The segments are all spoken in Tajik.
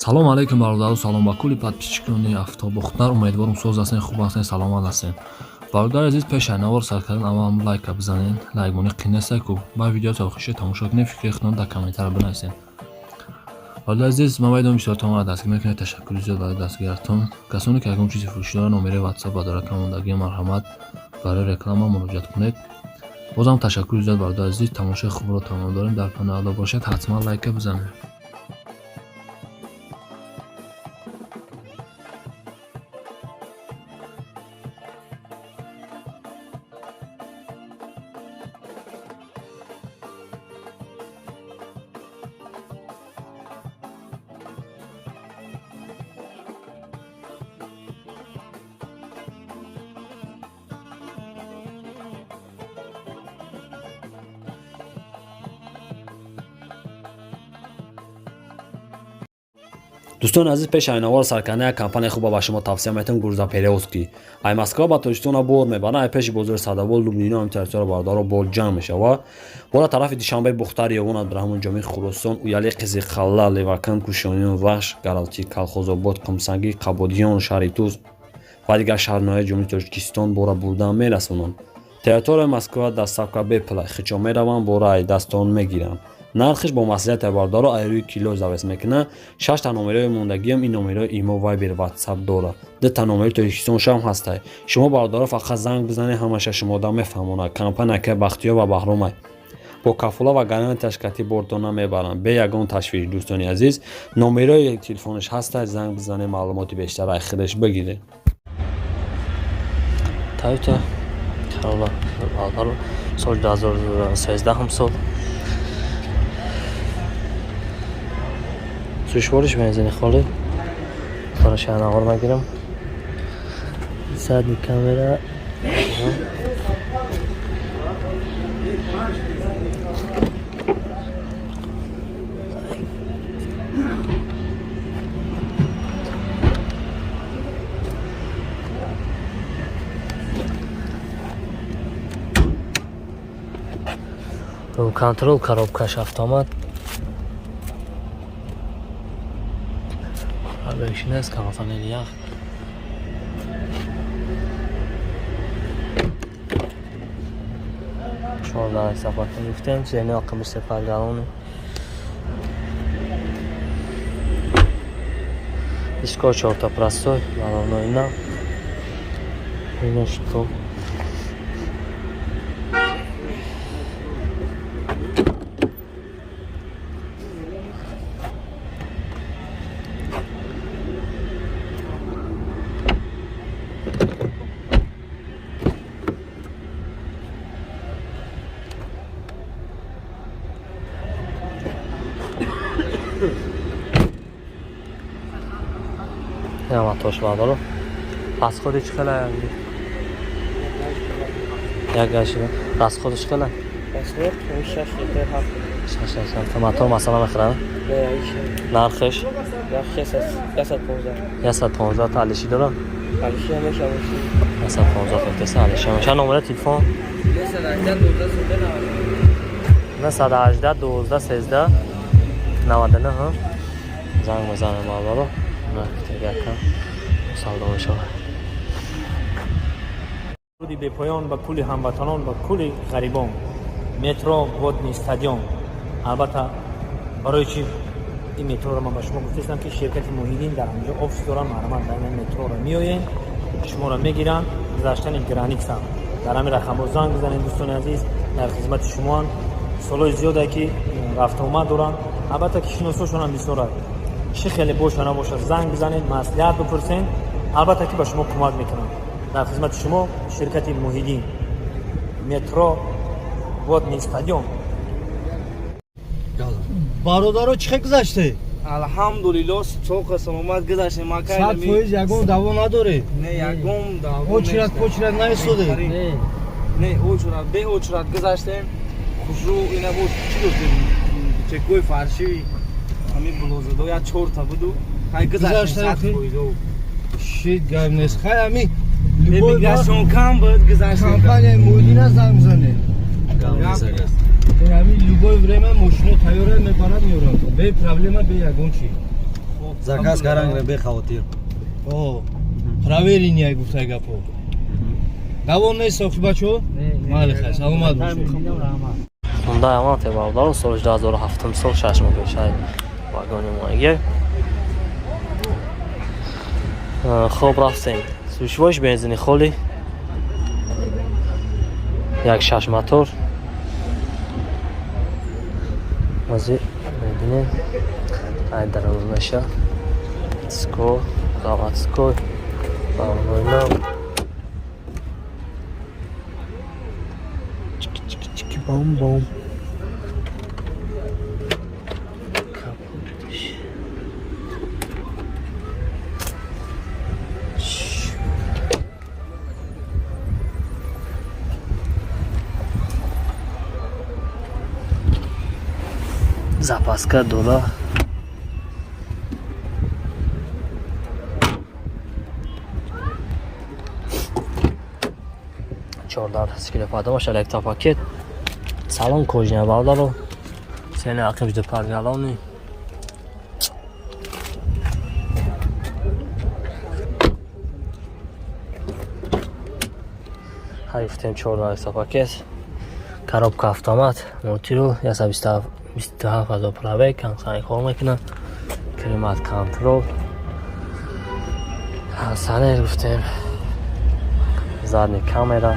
Салом алейкум, бародару, салом ба кулли подписчикони Автобохтар. Умедворум, соз ҳастен, хуб ҳастен, саломат ҳастен. Бародари азиз, пеш аз навор сар кардан аввал лайка бизанед. Лайк монӣ қин неста ку. Ба видео то охирша тамошо кунед, фикри худтон дар комментария бинависед. Бародари азиз, ман медонам, бисёртон маро дастгир мекунед. Ташаккури зиёд барои дастгиратон. Касоне ки ягон чизи фурӯшӣ доранд, номери WhatsApp ба дарака мондагӣ, марҳамат, барои реклама муроҷиат кунед. Бозам ташаккури зиёд, бародари азиз, тамошои хубро тамом дорем. Дар паноҳи Аллоҳ бошед, ҳатман лайка бизанед. Дӯстони азиз, пеш аз навор саркарда як компанияи хуба ба шумо тавсия метавон: Грузоперевозки. Ай Москва ба Тоҷикистона бор мебаранд, ай пеши бозори Садовод, Лубнино, ҳамин территория, бародаро, бор ҷамъ мешавад. Бора тарафи Душанбе, Бухтар, Ёвон, Абдураҳмон Ҷомӣ, Хуросон, Уяли, Қизиқалла, Левакан, Кушониён, Вахш, Гаралчи, Калхозобод, Қумсангӣ, Қабодиён, шаҳри Туз ва дигар шаҳрноҳияи Ҷумҳурии Тоҷикистон бора бурдан мерасонанд. Территорияи Москва доставка бепула, хичо мераванд, бора ай дастон мегиранд. Нархиш бо маслиҳати, бародаро, ай рӯи кило завес мекунад. Шашта номерои мондагиам, ин номерои имо, Вайбер, Ватсап дорад. Дута номери Тоҷикистоншам ҳастай. Шумо, бародаро, фақат занг бизанед, ҳамаша шумода мефаҳмонад. Компания ка Бахтиёр ва Баҳромай бо кафола ва гарантияш кати бортона мебаранд, бе ягон ташвиш. Дӯстони азиз, номерои телефонаш ҳастай, занг бизанед, маълумоти бештар ай худаш бигиред. Toyota Corolla, соли 2013 сол. Сӯшвориш бензини холӣ. Дораши навор мегирам. Задний камера. Контрол, коробкаш автомат. Бешинес кондиционер, ях. 14 сафар гуфтем, зени ақиби сефаргалони. Дискор чорта простой, головной на. Ино что? Тош, бародаро, расходи чӣ хела? Як гашт расходиш хела? Мотор масала мехӯрад? Нархиш? 115. Та алиши дора? 115 теса алиши меша. Номери телефон 918 12 13 99. Занг мезанем, бародаро, якам савдо мешавад. Руди бепоён ба кулли ҳамватанон, ба кулли ғарибон. Метро Водный стадион. Албатта, барои чи ин метроро ман ба шумо гуфтаистам, ки ширкати Муҳиддин дар ҳамҷо офис дорам. Марҳамат, дар ин метроро меоем, шуморо мегиранд. Гузаштани граница дар ҳамин рақамҳо занг бизанед. Дӯстони азиз, дар хизмати шумоанд. Солҳои зиёде ки рафтуомад доранд, албатта ки шиносошонам бисёрад. Чӣ хеле боша набошад, занг бизанед, маслиҳат бипурсед, албатта ки ба шумо кӯмак мекунанд. Дар хизмати шумо ширкати Муҳиддин, метро Водный стадион. Бародаро, чӣ хел гузаште? Алҳамдулилло, соқа саломат гузаштем. 100% ягон даъво надоред? Не, ягон даъво. Очередь почерат наистоде? Не, очередь, бе очередь гузаштем. Хушрӯ ина буд, чӣ доштем, чекои фарши, ҳамин булозадо як чорта буду, хай гузаштем 100%. Шит, гап нест. Хай, ами миграцион кам буд, гузаштем. Компанияи Муҳиддина занг бизанед. Ами любое время мошино тайёра, мебарад, меорад, бе проблема, бе ягон чи. Хоб. Заказ каран бехавотир. О, проверенный гуфтай гапо. Давом нест охи бачо? Майли хай, саломат бошед. Хундай Аванте бародаро, соли 2007 сол, 6 моҳ пешай вагони моягир. Хоб, рафтем. Сӯшвош бензини холи. Як шаш мотор. Ҳозир мебинем. Ай дароз меша. Диско, заводской, барномаи чики бом бом. Капотиш. Запаска дора. Чордар скелепадамаш электропакет. Салон кожаный бародаро. Сени ақиб ду паргалони. Ҳай гуфтем, чордар электропакет. Коробка автомат, мультирул, 127 ҳазор пробег, камсани кор мекунад. Климат контрол. Санер гуфтем. Задний камера.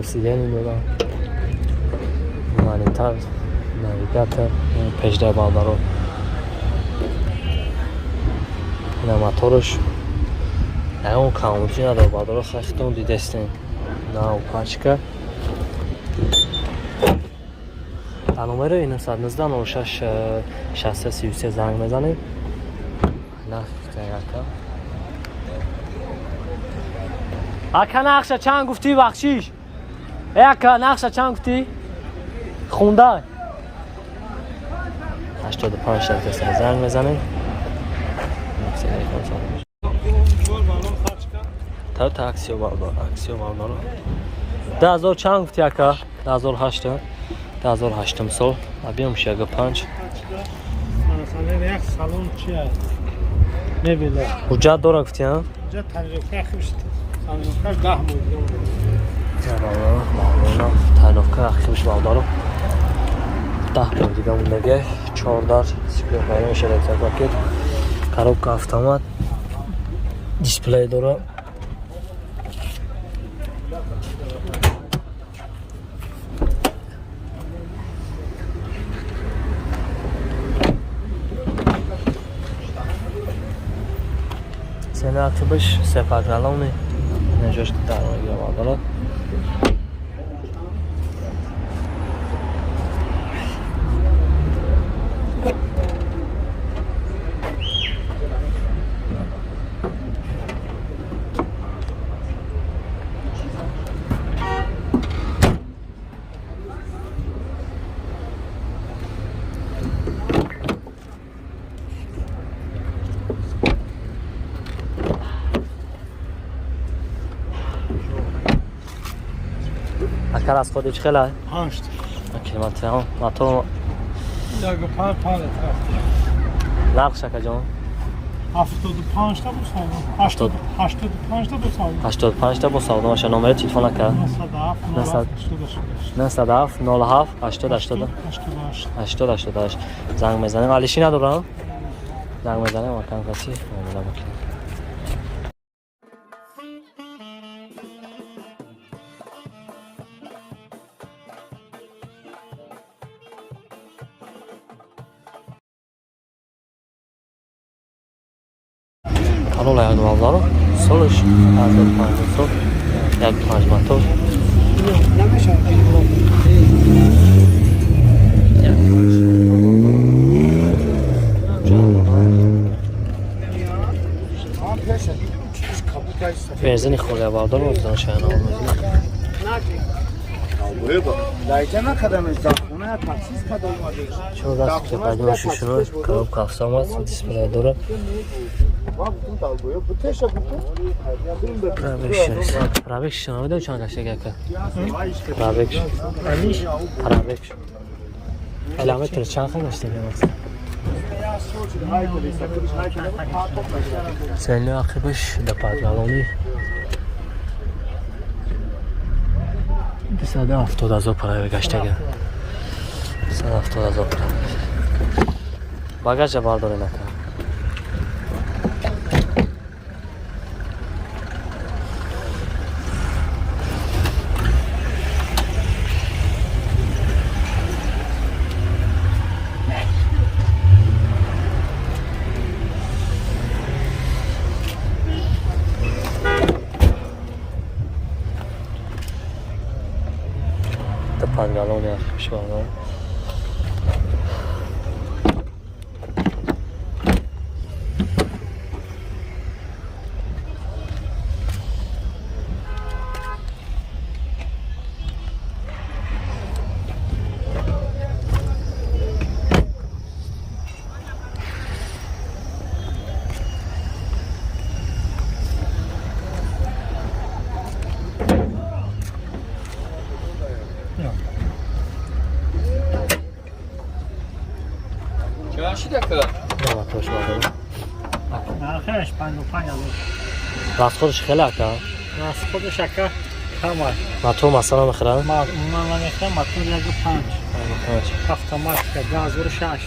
Сиденье дора. Монитор, навигатор, пежда бародаро. Ина моторш. Ягон камбудӣ надорад бародаро, хахтон дидестем. Нав пачка. Дар номери 919 06 63 33 занг мезанем. Нарх ака. Ака, нақша чанд гуфтӣ, бахшиш? Э, ака, нақша чанд гуфтӣ? Хундай. 85 63 занг мезанем. Та Аксио бародар, Аксио бародар. 10000 чанд гуфтӣ, ака? 2008, 2008 сол. Объем 5. Як салон чи мебела. Ҳуҷҷат дора гуфтӣ, а? Ҳуҷҷат таҷрибаи хуб, таҷрибааш 10 моҳ. Тайновка ахибш бародаро. 10 моҳ дига мондагӣ. Чордар сиклопайдо мешавад, электропакет. Коробка автомат. Дисплей дора. Сена ақибаш сепагалони наҷош дармагира бародаро. Акар, аз худи чӣ хела? Панҷ. Километр мотор. Яго панҷ панҷ. Нарх, акаҷон? 75 та бо савдо. 85 та бо савдо. 85 та бо савдо маша. Номери телефон, ака? 97 97 07 80 80 80 88 занг мезанем. Алиши надорам. Занг мезанем, акам каси муомила мекунем. Карола як бародаро, солш 2005 сол, як панҷ мотор. Як панҷ. Бензини холия бародаро, зан шайна мезанем. Чордаст пайдо шушуно, коробка автомат, дисплей дора. Пробег ш намедонам чанд гаштаги, ака. Пробег ш. Пробег ш. Километр чанд ха гаштаги мақсад? Цельный ақибаш да подгалони 270 000 пробег гаштага. 270 000 пробег. Багажа бардорен, ака. Да подгалони ақибаш бардорем. Мотош бардорем. Нархаш 55 000. Расход ш хеле, ака. Расход ш, ака, кам аст. Мотор масалан мехӯрад? Ман намехӯрам, мотор 1,5. Автоматика, 2006.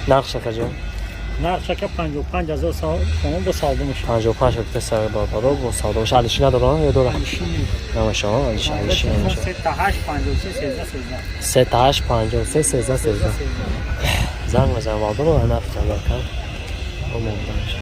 Нархш, акаҷон? Нархш, ака, 55 000 сомон, бо савдо мешавад. 55 ҳекта сар бародаро, бо савдо мешавад. Алиши надорад ё дорад? Намешавад, алиши алиши намешавад. 3 8 53 13 13. 3 8 53 13 13. Занг мезанам, бародаро, нарх агар кам омода мешавад.